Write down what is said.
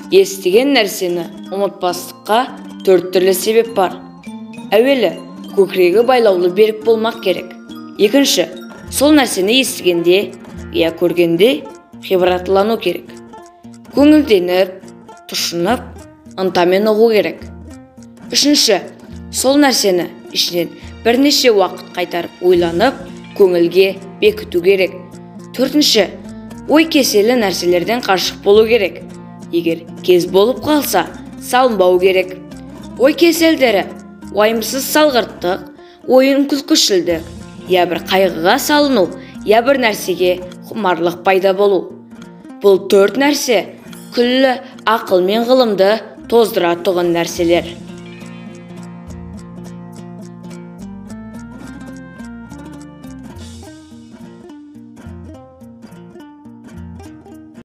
Естіген нәрсені ұмытпастыққа төрт түрлі себеп бар. Әуелі, көкірегі байлаулы берік болмақ керек. Екінші, сол нәрсені естігенде, я көргенде ғибратлану керек. Көңілденіп, тұшынып, ынтамен ұғу керек. Үшінші, сол нәрсені ішінен бірнеше уақыт қайтарып ойланып, көңілге бекіту керек. Төртінші, ой кеселі нәрселерден қашық болу керек. Егер кез болып қалса, салынбау керек. Ой кеселдері уайымсыз салғырттық, ойын күлкішілдік, я бір қайғыға салыну, я бір нәрсеге құмарлық пайда болу. Бұл төрт нәрсе күллі ақыл мен ғылымды тоздыратұғын нәрселер.